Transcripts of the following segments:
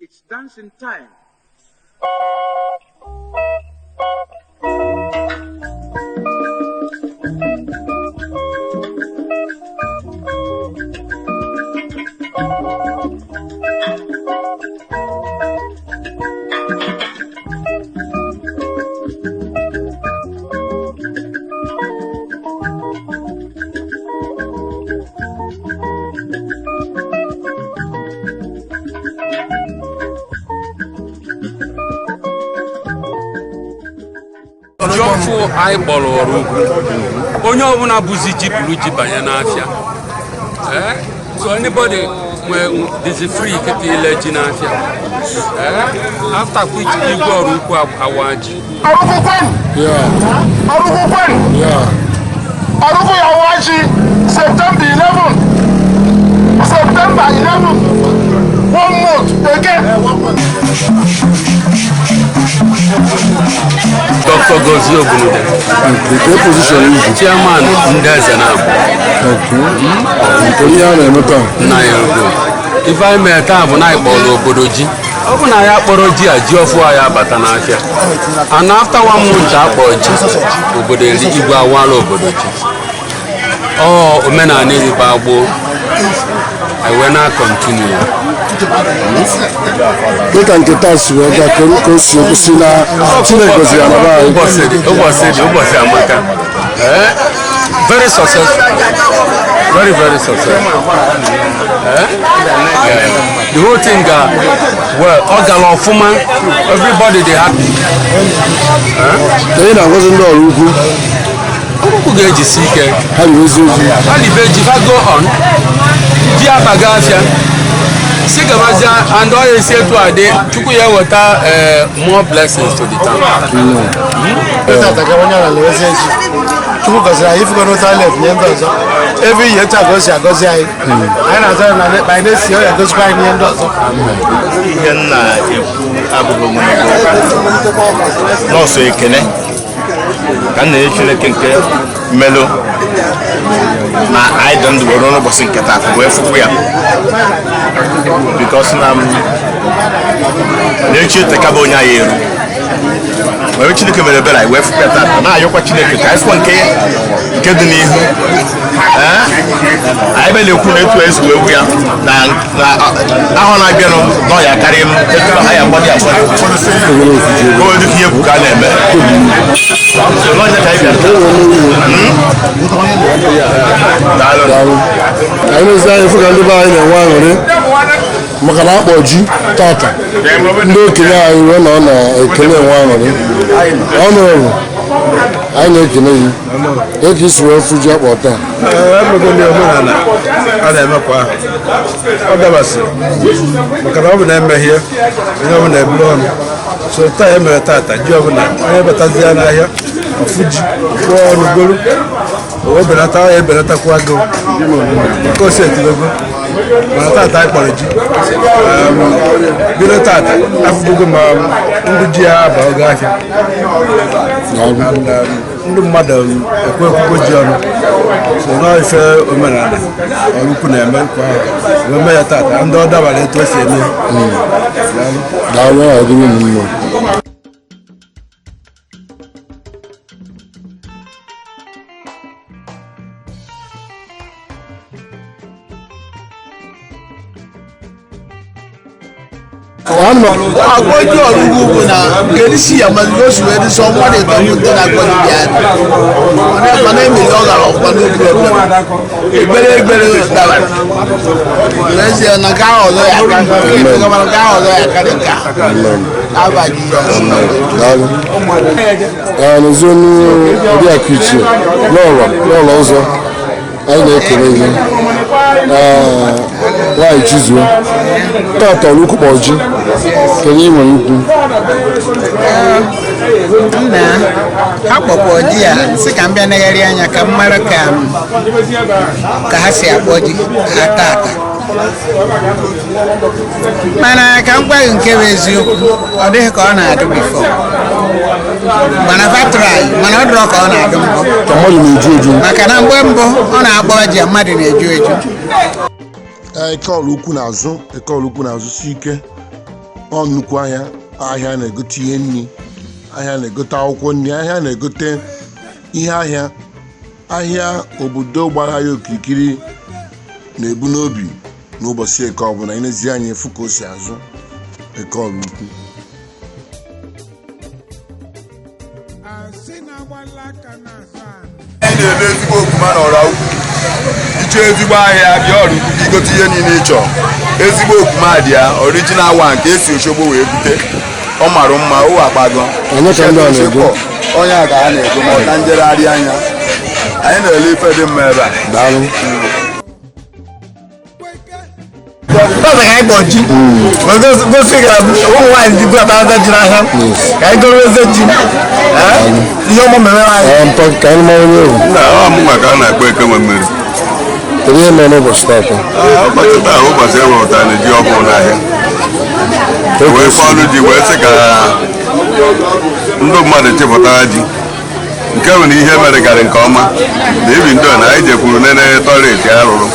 It's dancing time. Ji ọfụ anyị kpọrọ Oraukwu, onye ọbụla bụzi ji buru ji banye n'afịa. Eh? So anybody nwe dịzi free kịta ile ji n'afịa. Eh? After which Igwe Oraukwu awa ji. Oraukwu kwenu! Oraukwu kwenu! Oraukwu ya awa ji September 11. September 11. One month again. Dr. Gozie Obunude. Nke position izu? Chairman ndị eze na-abụ. Nke ihe a na-eme taa? Nna ya ugo. Ife anyị mere taa bụ na anyị kpọrọ obodo ji. Ọ bụ na ya kpọrọ ji a, ji ọfụ anyị abata n'afịa. And after one month akpọ ji, obodo eri, igwe awala obodo ji. Ọ omenala Igbo gboo, anyị wee na-continue ya. Dịka nke taa si wee gaa, ka o si si na Chineke gọziri ya na be anyị. Ụbọchị amaka. Eh? Very successful, very very successful. Eh? Yeah. The whole thing ga well, ọ gara ọfụma, everybody dey happy. Ka ị na-agwazi ndị Oraukwu? Ọkụkụ ga-ejisi ike. Ha bụ eziokwu. Ha libe ji, ha go on, ji abaga afịa, si gabazia, and ọ ya esi etu a dị, Chukwu ya weta more blessings to the town. Tata ka onye ọla na-ewezi echi. Chukwu gọziri anyị, ifugo toilet nye ndị ọzọ. Ebe ihe etu a ka o si agọzi anyị. Anyị na-azọ ya na anyị na-esi ọ ya agọzikwa anyị nye ndị ọzọ. Ihe m na-ekwu abụghị ogologo nọọsụ. Ekene ka m na-enye Chineke nke mmelụ na anyị dị ndụ were n'ụbọchị nke taata wee fụkwu ya, because na m na-echi etekaba onye anyị eru wee Chineke mere ebere, anyị wee fụkwa ya taata, na-ayọkwa Chineke ka anyị fụkwa nke nke dị n'ihu. Ee, anyị bịa na-ekwu na etu esi wee gwu ya na na ahọ na-abịanụ na ọ ya karịa m etu ha ya agbado ya agbado ka o dịka ihe egwu ka a na-eme. So n'ọnya ka anyị bịara taa. Daalụ. Daalụ. Anyị na-ezi anyị fụ ka ndị be anyị na-enwe aṅụrị maka na akpọ ji tata, ndị okenye anyị wee nọ na ekele enwe aṅụrị ọnụrụ. Anyị na-ekele gị etu isi wee fụ ji akpọ taa. Emego ndị omenala a na-emekwa ahụ, ọ dabasịrị maka na ọ bụ na emeghie onye ọbụla eburu ọnụ. So taa e mere tata ji, ọbụla onye batazi ya n'ahịa ọfụ ji kwụọ ọnụ goro, o wee benata ya, ebenatakwa agụụ nke osi etilego. Mana tata anyị kpọrọ ji, bido tata afụgogo ma ndị ji ya aba ogo ahịa and ndị mmadụ ekwe ekwukwo ji ọnụ. So nọọ ife omenala Oraukwu na-eme kwa ahụ wee mee ya tata, ndị ọ dabara etu esi eme ya. Daalụ, ọ dịrị unu mma. Agwọju Oraukwu bụ na nke si ya ma o si wee dị sọ mmadụ ịtọ bụ ndị na-agọzi ya, mana emeli ọ gara ọfụma n'obi problem ekpere ekpere dabara n'ezie na nke ahụ ọzọ ya aka mana nke ahụ ọzọ ya karị nke a aba Jizọs. Daalụ. Ee, n'eziokwu, Oriakụ Ichie Lọlọ Lọlọ ọzọ, anyị na-ekele gị. Ee, nwaanyị Chizuo, tata Oraukwu kpọrọ ji, kedu ị nwere ikwu? Nna ha kpọkwa ji ya, sị ka m bịa negharị anya ka m mara ka ha si akpọ ji ha tata. Mana ka m gwa gị nke bụ eziokwu, ọ dịghị ka ọ na-adụ before, mana fatrai mana ọ dịrọ ka ọ na-adụ mbụ. Ka mmadụ na-eju eju. Maka na mgbe mbụ ọ na-akpọ ji, mmadụ na-eju eju. Eke Oraukwu na-azụ, Eke Oraukwu na-azụsi ike. Ọ nnukwu ahịa. Ahịa na-egote ihe nri, ahịa na-egote akwụkwọ nri, ahịa na-egote ihe ahịa. Ahịa obodo gbara ya okirikiri na-ebu n'obi n'ụbọchị Eke ọbụla. Ịnezi anya efu ka o si azụ Eke Ọraukwu. Anyị na-eme ezigbo okwuma na Ọraukwu. Ịchọ ezigbo ahịa, bịa Ọraukwu ka igote ihe niile ị chọrọ. Ezigbo okwuma dị ya, original one ka esi Oshogbo wee bute. Ọ mara mma o akpago. Onye ka ndị a na-ego? Onye a ka a na-ego ma ọta njeregharị anya. Anyị na-ele ife dị mma ebe a. Daalụ. Tata ka anyị kpọ ji. Wee gosi ka ụmụ nwaanyị ji bata ji n'ahịa. Ka anyị goro eze ji. Ihe ọma mere anyị. Ee, mpọ ka anyị mara onye ewu. Nna ọ mụnwa ka a na-akpọ Eke nwe mmiri. Kedu ihe mere n'ụbọchị tata? Ụbọchị taa bụ ụbọchị e wepụtara na ji ọkụ n'ahịa, wee kpọọnụ ji, wee sị ka ndị mmadụ chepụtara ji nke bụ na ihe mere garị nke ọma na ibi ndị na anyị jekwuru nene toilet a rụrụ,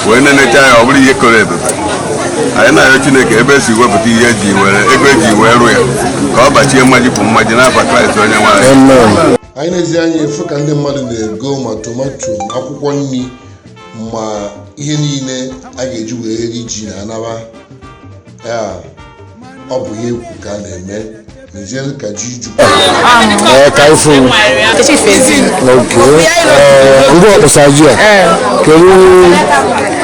wee nenecha ya, ọ bụrụ ihe koro ebebe. Anyị na-arịọ Chineke, ebe esi wepụta ihe eji were ego eji wee rụ ya, ka ọ bachie mmaji kwụ mmaji n'afa Kraịst onye nwe anyị. Amen. Anyị na-ezi anya efu ka ndị mmadụ na-ego ma tomato ma akwụkwọ nri ma ihe niile a ga-eji wee eri ji na anaba ya. Ọ bụ ihe ekwu ka a na-eme n'ezie ka ji jupụta. Ee, ka ịfụ. Okay. Ee, ndị ọkpụsa ji a, kedu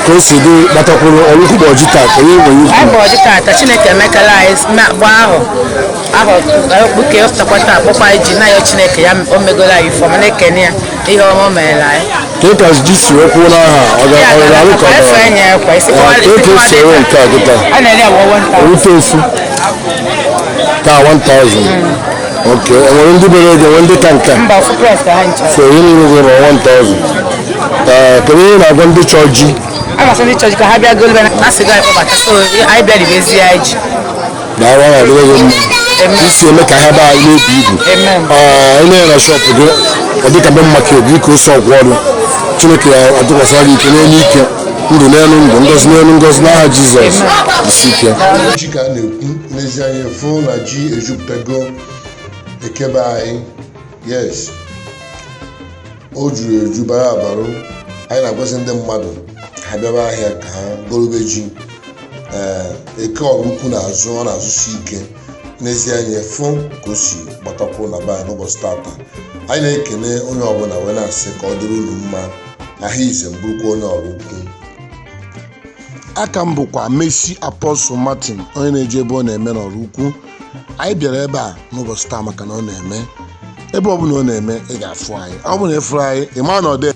ka o si dị gbatakwuru Ọraukwu kpọ ji taa? Kedu ihe nwere Anyị ikwu? bụ ọjị tata. Chineke emekala anyị gbaa ahụ ahụ okpuke ọpụtakwa taa, kpọkwa anyị ji na-ayọ Chineke ya o megolo anyị ifeọma, na-ekene ya ihe ọma o mere anyị. Kedu ka ji si wee kwuo n'aha ọ ga-arụ ka ọ Efe gara? enye ekwe isi. Ee, kedu ka esi ere nke a kịta? A na-ere ya 1000. Orute ofu taa 1000. Ok, enwere ndị bere ego, enwere ndị ka nke a? Mba, ofu price ka ha ncha. So ihe niile gị bụ 1000. Ee, kedu ihe ị na-agwa ndị chọọ ji? A masị ndị chọọchị ka ha bịa golu na sịga anyị kpọbata, so anyị bịa ribezie anyị ji. Daalụ, ọ na-adịrị gị mma isi eme ka ahịa be anyị na-ebu ibu. Amen. Ee, ị na-ere na shop gị, ọ dịka be market dị ka ose ọgwụ ọrụ. Chineke ya atụkwasịra gị ike n'elu ike, ndụ n'elu ndụ, ngọzi n'elu ngọzi, n'aha Jizọs. Isi ike. Ji ka a na-ekwu n'ezi, anyị fụ na ji ejupụtago ekebe anyị. Yes, o juru eju bara abarụ. Anyị na-agwazi ndị mmadụ ka ha bịaba ahịa ka ha gorobe ji. Ee, Eke Ọraukwu na-azụ, ọ na-azụsi ike n'ezie. Anyị fụ ka o si gbatakwuru na be anyị n'ụbọchị tata. Anyị na-ekene onye ọbụla wee na-asị ka ọ dịrị unu mma. Ahịa ize mbụrụkwa onye Ọraukwu. Aka m bụkwa Messi Apostle Martin, onye na-eje ebe ọ na-eme n'Ọraukwu. Anyị bịara ebe a n'ụbọchị taa maka na ọ na-eme. Ebe ọbụla ọ na-eme, ị ga-afụ anyị. Ọ bụrụ na ịfụrụ anyị, ị maa na ọ dị.